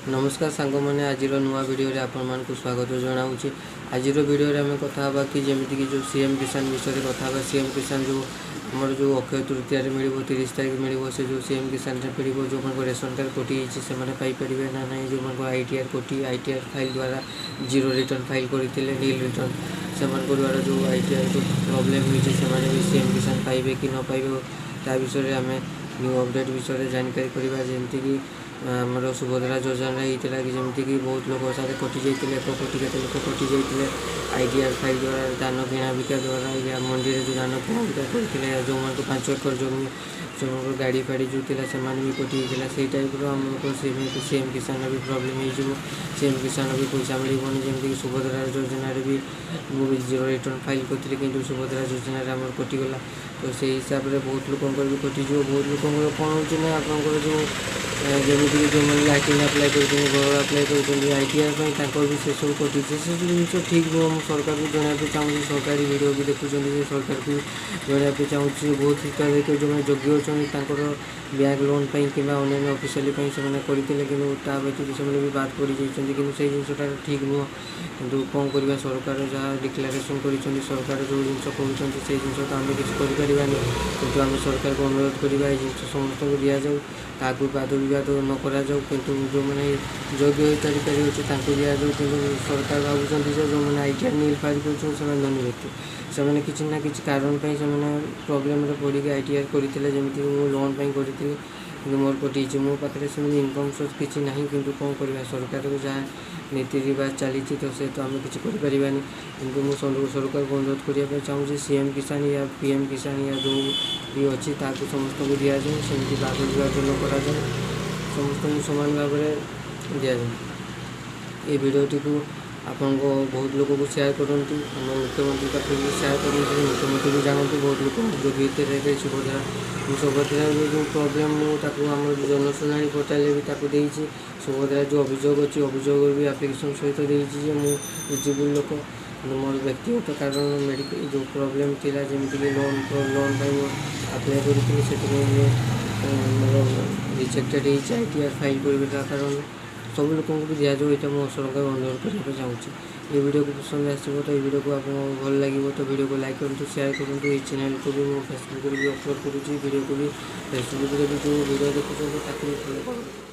ନମସ୍କାର ସାଙ୍ଗମାନେ, ଆଜିର ନୂଆ ଭିଡ଼ିଓରେ ଆପଣମାନଙ୍କୁ ସ୍ୱାଗତ ଜଣାଉଛି। ଆଜିର ଭିଡ଼ିଓରେ ଆମେ କଥା ହେବା କି ଯେମିତିକି ଯେଉଁ ସିଏମ୍ କିଷାନ ବିଷୟରେ କଥା ହେବା। ସିଏମ୍ କିଷାନ ଯେଉଁ ଆମର ଯେଉଁ ଅକ୍ଷୟ ତୃତୀୟାରେ ମିଳିବ, 30 ତାରିଖ ମିଳିବ, ସେ ଯେଉଁ ସିଏମ୍ କିଷାନରେ ମିଳିବ, ଯେଉଁମାନଙ୍କ ରେସନ କାର୍ଡ଼ କଟିଯାଇଛି ସେମାନେ ପାଇପାରିବେ ନା ନାହିଁ, ଯେଉଁମାନଙ୍କ ITR କଟି ITR file ଦ୍ୱାରା ଜିରୋ ରିଟର୍ଣ୍ଣ ଫାଇଲ୍ କରିଥିଲେ, ନିଲ୍ ରିଟର୍ଣ୍ଣ, ସେମାନଙ୍କ ଦ୍ୱାରା ଯେଉଁ ITR ଯେଉଁ ପ୍ରୋବ୍ଲେମ୍ ହେଇଛି, ସେମାନେ ବି ସିଏମ୍ କିଷାନ ପାଇବେ କି ନ ପାଇବେ, ତା ବିଷୟରେ ଆମେ ନ୍ୟୁ ଅପଡ଼େଟ୍ ବିଷୟରେ ଜାଣିକାରୀ କରିବା। ଯେମିତିକି ଆମର ସୁଭଦ୍ରା ଯୋଜନା ହେଇଥିଲା କି ଯେମିତିକି ବହୁତ ଲୋକ ସାରେ କଟିଯାଇଥିଲେ, 1 କୋଟି କେତେ ଲୋକ କଟିଯାଇଥିଲେ ITR file ଦ୍ୱାରା, ଧାନ କିଣା ବିକା ଦ୍ୱାରା, ୟା ମଣ୍ଡିରେ ଯେଉଁ ଧାନ କିଣା ବିକା କରିଥିଲେ, ଯେଉଁମାନଙ୍କୁ 5 ଏକର ଜମି, ସେମାନଙ୍କର ଗାଡ଼ି ଫାଡ଼ି ଯେଉଁ ଥିଲା ସେମାନେ ବି କଟିଯାଇଥିଲା। ସେଇ ଟାଇପ୍ର ଆମକୁ ସିଏମ୍ କିଷାନର ବି ପ୍ରୋବ୍ଲେମ୍ ହେଇଯିବ, ସିଏମ୍ କିଷାନର ବି ପଇସା ମିଳିବନି। ଯେମିତିକି ସୁଭଦ୍ରା ଯୋଜନାରେ ବି ମୁଁ ବି ଜିରୋ ରିଟର୍ଣ୍ଣ ଫାଇଲ୍ କରିଥିଲି, କିନ୍ତୁ ସୁଭଦ୍ରା ଯୋଜନାରେ ଆମର କଟିଗଲା। ତ ସେଇ ହିସାବରେ ବହୁତ ଲୋକଙ୍କର ବି କଟିଯିବ। ବହୁତ ଲୋକଙ୍କର କ'ଣ ହେଉଛି ନା ଆପଣଙ୍କର ଯେଉଁ ଯେମିତିକି ଯେଉଁମାନେ ଲାଟ୍ରିନ୍ ଆପ୍ଲାଏ କରୁଛନ୍ତି, ଘର ଆପ୍ଲାଏ କରୁଛନ୍ତି ITR ପାଇଁ, ତାଙ୍କର ବି ସେସବୁ କଟିଛି। ସେସବୁ ଜିନିଷ ଠିକ୍ ନୁହଁ। ମୁଁ ସରକାରକୁ ଜଣାଇବା ପାଇଁ ଚାହୁଁଛି, ସରକାରୀ ଭିଡ଼ିଓ ବି ଦେଖୁଛନ୍ତି ଯେ ସରକାରକୁ ଜଣାଇବା ପାଇଁ ଚାହୁଁଛି, ବହୁତ ହିତାଧିକାରୀ ଯେଉଁମାନେ ଯୋଗ୍ୟ ଅଛନ୍ତି ତାଙ୍କର ବ୍ୟାଙ୍କ ଲୋନ୍ ପାଇଁ କିମ୍ବା ଅନ୍ୟାନ୍ୟ ଅଫିସିଆଲି ପାଇଁ ସେମାନେ କରିଥିଲେ, କିନ୍ତୁ ତା ବ୍ୟତୀତ ସେମାନେ ବି ବାଦ ପଡ଼ିଯାଇଛନ୍ତି। କିନ୍ତୁ ସେଇ ଜିନିଷଟା ଠିକ୍ ନୁହଁ। କିନ୍ତୁ କ'ଣ କରିବା, ସରକାର ଯାହା ଡିକ୍ଲାରେସନ୍ କରିଛନ୍ତି, ସରକାର ଯେଉଁ ଜିନିଷ କହୁଛନ୍ତି ସେଇ ଜିନିଷ ତ ଆମେ କିଛି କରିପାରିବାନି। କିନ୍ତୁ ଆମେ ସରକାରକୁ ଅନୁରୋଧ କରିବା ଏଇ ଜିନିଷ ସମସ୍ତଙ୍କୁ ଦିଆଯାଉ, କାହାକୁ ବାଦ ବିବାଦ ନ କରାଯାଉ। କିନ୍ତୁ ଯେଉଁମାନେ ଯୋଗ୍ୟ ହିତାଧିକାରୀ ଅଛି ତାଙ୍କୁ ଦିଆଯାଉ। କିନ୍ତୁ ସରକାର ଭାବୁଛନ୍ତି ଯେ ଯେଉଁମାନେ ITR ନିଲ୍ ଫାଇଲ୍ କରୁଛନ୍ତି ସେମାନେ ଧନୀ ବ୍ୟକ୍ତି, ସେମାନେ କିଛି ନା କିଛି କାରଣ ପାଇଁ ସେମାନେ ପ୍ରୋବ୍ଲେମ୍ରେ ପଡ଼ିକି ITR କରିଥିଲେ। ଯେମିତିକି ମୁଁ ଲୋନ୍ ପାଇଁ କରିଥିଲି, କିନ୍ତୁ ମୋର କଟିଯାଇଛି। ମୋ ପାଖରେ ସେମିତି ଇନକମ୍ ସୋର୍ସ କିଛି ନାହିଁ। କିନ୍ତୁ କ'ଣ କରିବା, ସରକାରକୁ ଯାହା ନୀତି ରିବାଜ ଚାଲିଛି ତ ସେ ତ ଆମେ କିଛି କରିପାରିବାନି। କିନ୍ତୁ ମୁଁ ସରକାରକୁ ଅନୁରୋଧ କରିବା ପାଇଁ ଚାହୁଁଛି, ସିଏମ୍ କିଷାନ ୟା PM କିଷାନ ୟା ଯେଉଁ ବି ଅଛି ତାକୁ ସମସ୍ତଙ୍କୁ ଦିଆଯାଉ, ସେମିତି ବାଦ ବିବାଦ ନ କରାଯାଉ, ସମସ୍ତଙ୍କୁ ସମାନ ଭାବରେ ଦିଆଯାଉ। ଏ ଭିଡ଼ିଓଟିକୁ ଆପଣଙ୍କ ବହୁତ ଲୋକକୁ ସେୟାର କରନ୍ତୁ, ଆମ ମୁଖ୍ୟମନ୍ତ୍ରୀ ପାଖକୁ ବି ସେୟାର କରନ୍ତୁ, ମୁଖ୍ୟମନ୍ତ୍ରୀ ବି ଜାଣନ୍ତୁ। ବହୁତ ଲୋକ ଯୋଗ୍ୟ ହିତାଧିକାରୀ ସୁଭଦ୍ରା, ମୁଁ ସୁଭଦ୍ରାର ଯେଉଁ ପ୍ରୋବ୍ଲେମ୍ ମୁଁ ତାକୁ ଆମର ଜନଶୁଣାଣି ପୋର୍ଟାଲରେ ବି ତାକୁ ଦେଇଛି। ସୁଭଦ୍ରା ଯେଉଁ ଅଭିଯୋଗ ଅଛି, ଅଭିଯୋଗ ବି ଆପ୍ଲିକେସନ୍ ସହିତ ଦେଇଛି ଯେ ମୁଁ ଏଲିଜିବୁଲ୍ ଲୋକ, କିନ୍ତୁ ମୋର ବ୍ୟକ୍ତିଗତ କାରଣ ମେଡ଼ିକାଲ ଯେଉଁ ପ୍ରୋବ୍ଲେମ୍ ଥିଲା, ଯେମିତିକି ଲୋନ୍ ପାଇଁ ମୁଁ ଆପ୍ଲାଏ କରିଥିଲି, ସେଥିପାଇଁ ମୁଁ ମୋର ରିଜେକ୍ଟେଡ଼ ହେଇଛି ITR file କରିବା କାରଣ। ସବୁ ଲୋକଙ୍କୁ ବି ଦିଆଯାଉ, ଏଇଟା ମୁଁ ସରକାରଙ୍କୁ ଅନୁରୋଧ କରିବା ପାଇଁ ଚାହୁଁଛି। ଏ ଭିଡ଼ିଓକୁ ପସନ୍ଦ ଆସିବ ତ, ଏଇ ଭିଡ଼ିଓକୁ ଆପଣଙ୍କୁ ଭଲ ଲାଗିବ ତ ଭିଡ଼ିଓକୁ ଲାଇକ୍ କରନ୍ତୁ, ସେୟାର କରନ୍ତୁ। ଏଇ ଚ୍ୟାନେଲକୁ ବି ମୁଁ ଫେସବୁକ୍ରେ ବି ଅପଲୋଡ଼ କରୁଛି, ଭିଡ଼ିଓକୁ ବି ଫେସବୁକ୍ରେ ବି ଯେଉଁ ଭିଡ଼ିଓ ଦେଖୁଛନ୍ତି ତାକୁ ବି ଫଲୋ କରନ୍ତୁ।